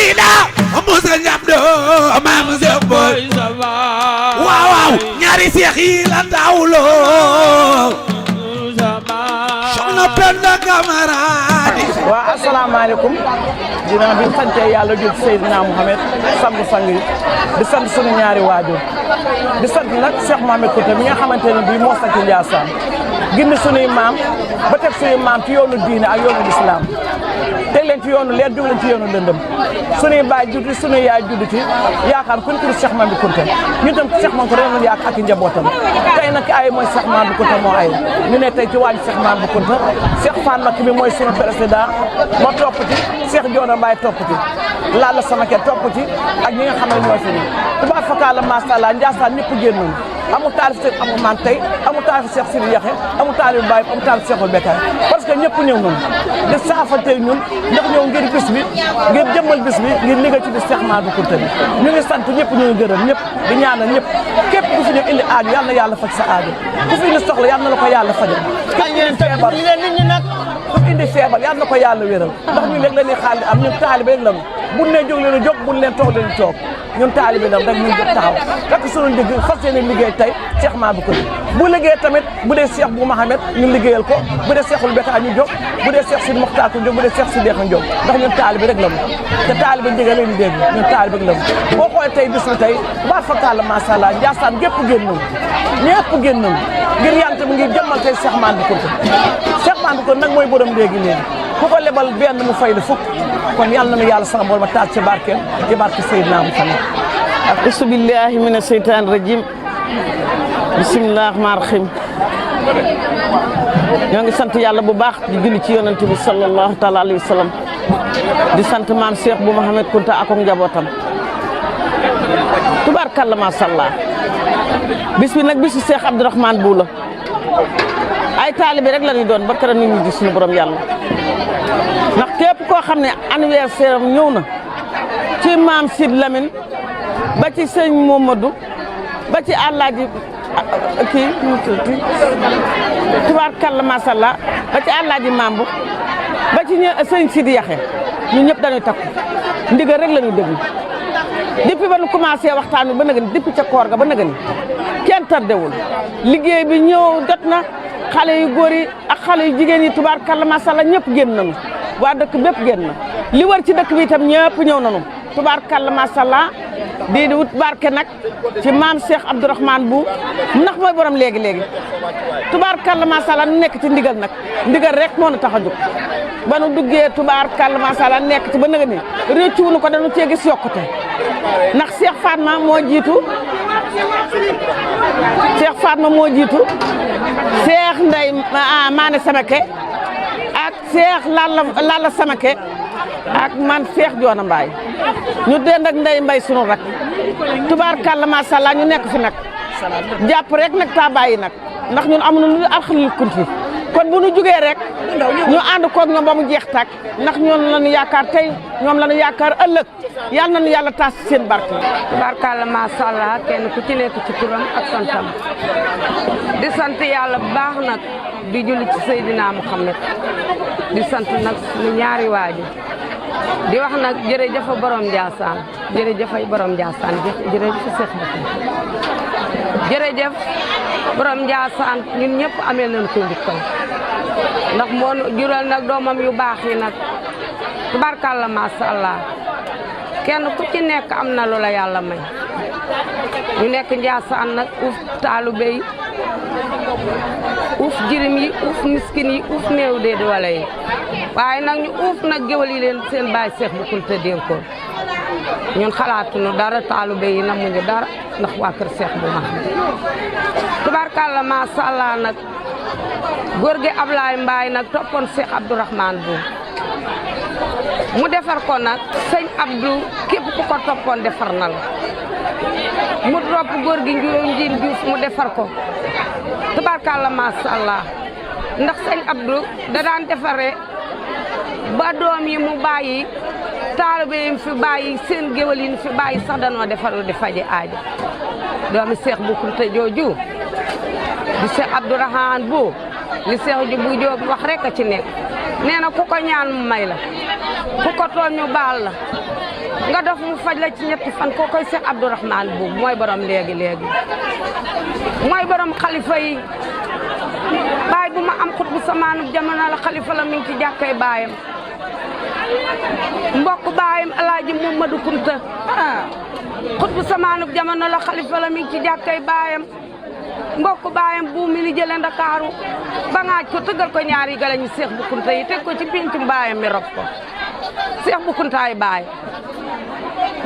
Aïda Moussa Ñam do maam Seex Boy waaw waaw ñaari seex yi la dawloo soxna Penda Camarade waaw asalaamaaleykum ginnaaw bi ñu sante yàlla jul Seydina Mouhamed sangu sang yi di sant sunu ñaari waajur di sant nag Cheikh Mohamed Kounta mi nga xamante ne bii moo sant Ndiassane gindi sunuy maam ba teg sunuy maam ci yoonu diine ak yoonu lislaam teg leen ci yoonu leer jóg leen ci yoonu lëndëm sunuy baay juddi sunuy yaay juddi ci yaakaar ku ñu Cheikh Mohamed Kounta ñun tam Cheikh Mohamed Kounta ren yaakaar ak i njabootam tey nag ay mooy Cheikh Mohamed Kounta moo ay ñu ne tey ci waañu Cheikh Mohamed Kounta Cheikh Fan Mbacké bi mooy sunu président moo topp ci Cheikh Diona Mbaye topp ci Lalla Samake topp ci ak ñi nga xam ne ñooy fi nii tubaab fakkaala macha allah Ndiassane ñëpp génnoon amul taalif Cheikh Abdourahmane tey amul taalif Cheikh Sidi Yaxe amul taalif Baye amul taalif Cheikhul Bekkaay parce que ñëpp ñëw nañu di saafante ñun ndax ñëw ngir bis bi ngir jëmmal bis bi ngir liggéey ci bis Cheikh Mohamed Kounta bi ñu ngi sant ñëpp ñu ngi gërëm ñëpp di ñaanal ñëpp képp ku fi ñëw indi aajo yal na yàlla faj sa aajo ku fi indi soxla yal na la ko yàlla fajal feebar nit ñi nag ku indi feebar yal na ko yàlla wéral ndax ñun léegi la ñuy xaal am ñun taalibe rek lañu buñ leen jóg leen a jóg buñ leen toog leen toog ñun taalibe lam rek ñun jóg taxaw rek sunu ndigg fas yéene liggéey tey Cheikh Mohamed Kounta bu liggéey tamit bu dee Cheikh bu Mohamed ñu liggéeyal ko bu dee Cheikhul Bekkaay ñu jóg bu dee Cheikh Sidi Mokhtar ko jóg bu dee Cheikh Sidi Yaxe jóg ndax ñun taalibe rek lañu te taalibe ndigal leen dégg ñun taalibe rek lañu boo xoolee tey bis bi tey baat fakkaala macha allah Ndiassane gépp génn nañu ñëpp génn nañu ngir yàlla mu ngi jëmmal tey Cheikh Mohamed Kounta Cheikh Mohamed Kounta nag mooy borom léegi ku ko lebal benn mu fay la fukk kon yàlla na yàlla sax bool ma taal ci barke Seydina Muhammad auzu billahi mina seytaani rajim bismillahi rahmaani rahim ñoo ngi sant yàlla bu baax di julli ci yonent bi sallallahu taala alayhi wa sallam di sant maam Cheikh bu Mohamed Kounta ak njabootam tubaarkalla macha allah bis bi nag bisu Cheikh Abdourahmane Bou la ay taalibe rek la ñuy doon ba keroog nit ñi gis suñu borom yàlla ndax képp koo xam ne anniversaire am ñëw na ci maam Sid Lamine ba ci sëñ Momadou ba ci àllaaji kii nu mu tuddati tubaarkalla macha allah ba ci àllaaji Mambu ba ci sëñ Sidi Yaxe ñun ñëpp dañuy takku ndigal rek la ñuy déglu depuis ba nu commencé waxtaan bi ba nag ni depuis ca koor ga ba nag ni kenn tardewul liggéey bi ñëw jot na xale yu góor yi ak xale yu jigéen yi tubaarkalla macha allah ñëpp génn nañu waa dëkk bépp génn na li wër ci dëkk bi itam ñëpp ñëw nañu tubaarkalla macha allah di wut barke nag ci maam Cheikh Abdourahmane Bou ndax mooy borom léegi tubaarkalla macha allah nu nekk ci ndigal nag ndigal rek moo nu tax a jóg ba nu duggee tubaarkalla macha allah nekk ci ba nag ni réccu wuñu ko dañu cee gis yokkute ndax Cheikh Fatma moo jiitu Cheikh Ndeye Mané Samake ak Cheikh Lalla Samake ak man Cheikh Diona Mbaye ñu dend ak Ndeye Mbaye sunu rak tubaarkalla macha allah ñu nekk fi nag jàpp rek nag taa bàyyi nag ndax ñun amuñu lu alxalil kunti kon bu ñu jugee rek ñu ànd koog ñoom ba mu jeex tàkk ndax ñoom la ñu yaakaar tey ñoom la ñu yaakaar ëllëg yal nañu yàlla taas seen barke. tubaarkalla macha allah kenn ku ci nekk ci turam ak santam di sant yàlla bu baax nag di julli ci Seydina Muhammad di sant nag suñu ñaari waajur di wax nag jërëjëf borom Ndiassane jërëjëf borom Ndiassane jërëjëf Cheikh Boukounta jërëjëf borom Ndiassane ñun ñëpp amee nañ ko njukkal ndax moo jural nag doomam yu baax yi nag tubaarkalla macha allah kenn ku ci nekk am na lu la yàlla may ñu nekk Ndiassane nag uuf taalibe yi uuf jirim yi uuf miskin yi uuf néew de doole yi waaye nag ñu uuf nag géwal yi leen seen baay Cheikh Boukounta dénkoon ñun xalaatuñu dara taalibe yi namuñu dara ndax waa kër Cheikh bu mag tubaarkalla macha allah nag góor gi Ablaye Mbaye nag toppoon Cheikh Abdourahmane Bou mu defar ko nag sëñ Abdou képp ku ko toppoon defar na la mu topp góor gi Njiin Diouf mu defar ko tubaarkalla macha allah ndax sëñ Abdou da daan defaree ba doom yi mu bàyyi taalibe yi fi bàyyi seen géwal yi fi bàyyi sax danoo defaru di faje aajo doomi Cheikh Boukounta jooju di Cheikh Abdourahmane Bou li Cheikh ji bu Jóob wax rek a ci nekk nee na ku ko ñaan mu may la ku ko tooñ ñu baal la nga dof mu faj la ci ñetti fan koo koy Cheikh Abdourahmane boobu mooy borom léegi mooy borom xalifa yi baay bu ma am xut bu samaanu jamono la xalifa la mi ngi ci jàkkay baayam mbokk baayam alaaji Mamadou Kunta xut bu samaanu jamono la xalifa la mi ngi ci jàkkay baayam mbokk baayam bu mi li jële Ndakaaru ba ngaaj ko tëggal ko ñaari galañu Cheikh bu Kunta yi teg ko ci péncum baayam mi rob ko Cheikh bu Kunta ay baay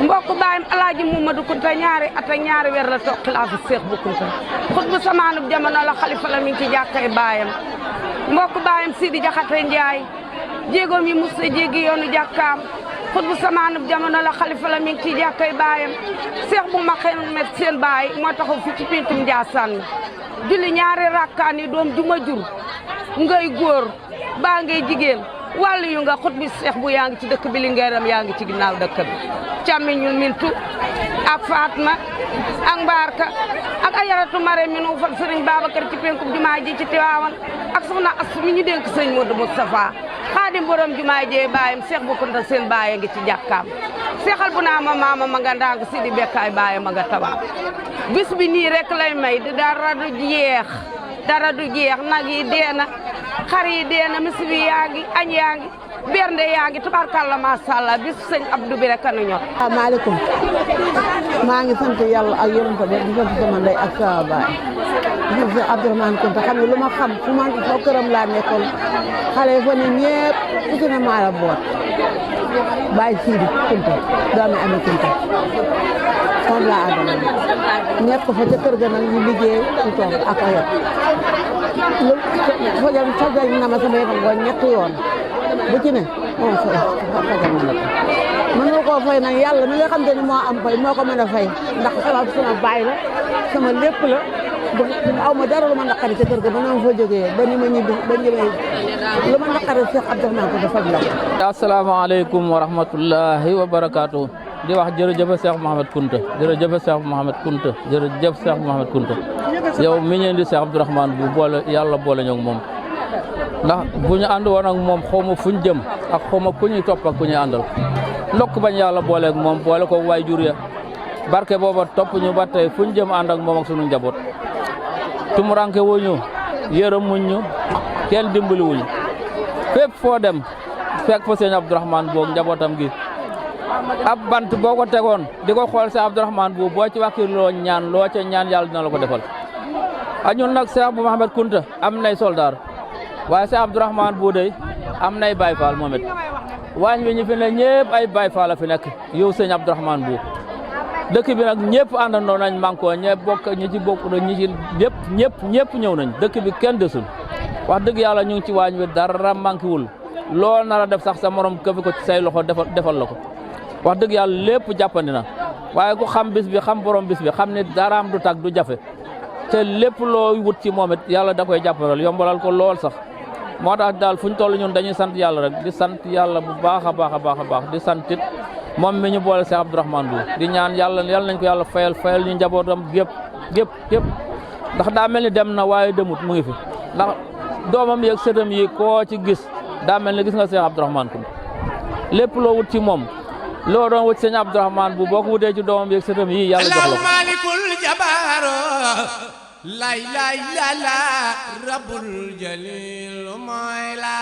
mbokk baayam alaaji Mamadou Kunta ñaari at ak ñaari weer la toog xilaafu Cheikh bu Kunta xut bu samaanu jamono la xalifa la mi ngi ci jàkkay baayam mbokk baayam Sidi Jaxate Njaay jéegoom yi musta jéggi yoonu jàkkaam xut bu samaanu jamono la xalifa la mi ngi ci jàkkay baayam Cheikh bu Maxamet seen baay moo taxaw fi ci péncum Njaasaan julli ñaari rakkaan yi doom juma jur ngay góor baa ngay jigéen wàllu yu nga xut bi Cheikh bu yaa ngi ci dëkk bi li ngeeram yaa ngi ci ginnaaw dëkk bi càmmiñu Mintu ak Fatma ak Mbarka ak Ajaratu Mare mi nu fal sëriñ Babacar ci penku jumaa ji ci Tiwaawan ak soxna Astu mi ñu dénk sëñ Modou Moustapha xaadim borom jumaa jee baayam Cheikh bu Kunta seen baay ngi ci jàkkaam seexal bu naa ma maama ma nga ndang Sidi Bekkaay baayam ma nga tabaab bis bi nii rek lay may di dara du jeex nag yi deena xar yi deena misi bi yaa ngi añ yaa ngi bernde yaa ngi tubarkalla macha allah bis sëñ Abdou bi rek a nu ñor. asalaamaaleykum maa ngi sant yàlla ak yonent bi di sant sama ndey ak sama baay di sant Cheikh Abdourahmane Kunta xam ne lu ma xam fu ma foo këram laa nekkoon xale yi fa ne ñëpp ku ci ne maa la boot Baye Sidi Kunta doomi Ami Kunta moom laa àndal nekk fa ca kër ga nag ñu liggéey ci toog ak ayot lu fajal na ma sama yëfam gooñ ñetti yoon bu ci ne moom fajal na la ko mën nga koo fay nag yàlla mi nga xam te ni moo am fay moo ko mën a fay ndax sama baay la sama lépp la aw ma dara lu ma naqari ca kër ga ba noonu fa jógee ba ni ma ñibbi ba ñëwee lu ma naqari Cheikh Abdourahmane Kunta faj la ko. asalaamaaleykum wa rahmatullahi wa barakaatu. di wax jërëjëf Cheikh Mouhamed Kunta jërëjëf Cheikh Mouhamed Kunta jërëjëf Cheikh Mouhamed Kunta yow mi ñeen di Cheikh Abdourahmane bu boole yàlla boole ñoog moom ndax bu ñu ànd woon ak moom xaw ma fuñ jëm ak xaw ma ku ñuy topp ak ku ñuy àndal ndokk bañ yàlla booleeg moom boole ko waay jur ya barke booba topp ñu ba tey fuñ jëm ànd ak moom ak sunu njaboot tumuranke wuñu yërëmuñ ñu kenn dimbali wuñu fépp foo dem fekk fa sëñ Abdourahmane boog njabootam gi ab bant boo ko tegoon di ko xool Cheikh Abdourahmane bu boo ci wàkkir loo ñaan loo ca ñaan yàlla dina la ko defal a ñun nag Cheikh bu Mouhamed Kunta am nay soldaar waaye Cheikh Abdourahmane bu dey am nay Baye Fall moom it waañ wi ñu fi ne ñëpp ay Baye Fall la fi nekk yow sëñ Abdourahmane bu dëkk bi nag ñëpp àndandoo nañ manko ñëpp bokk ñi ci bokk ñi ci ñëpp ñëw nañ dëkk bi kenn desul wax dëgg yàlla ñu ngi ci waañ wi dara manqué wul loo nar a def sax sa morom këfi ko ci say loxo defal la ko wax dëgg yàlla lépp jàppandi na waaye ku xam bis bi xam borom bis bi xam ne daraam du tag du jafe te lépp loo wut ci moom it yàlla da koy jàppalal yombalal ko lool sax moo tax daal fu ñu toll ñun dañuy sant yàlla rek di sant yàlla bu baax a baax di sant it moom mi ñu boole Cheikh Abdourahmane bu di ñaan yàlla nañ ko yàlla fayal ñu njabootam gépp ndax daa mel ni dem na waaye demut mu ngi fi ndax doomam yeeg sëtam yi koo ci gis daa mel ni gis nga Cheikh Abdourahmane Kunta lépp loo wut ci moom loo doon wut sëñ Abdourahmane bu boo ko wutee ci doomam yeeg sëtam yi yàlla jox la ko malikul jabaro lay la rabbul jalil mooy la